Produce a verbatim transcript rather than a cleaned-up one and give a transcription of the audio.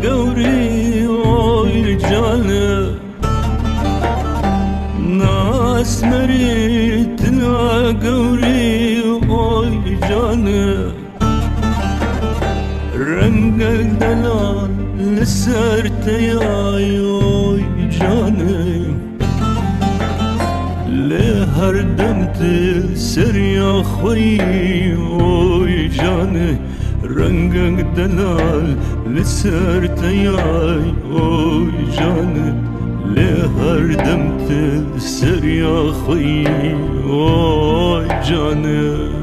Gewrî oy cane, nasmerî tila gewrî oy cane. Rengek delal li ser te yay oy cane. Lê her dem tu seriya xwe yî oy cane. Rengek delal li ser te yay oy cane. Lê her dem tu seriya xwe yî oy cane.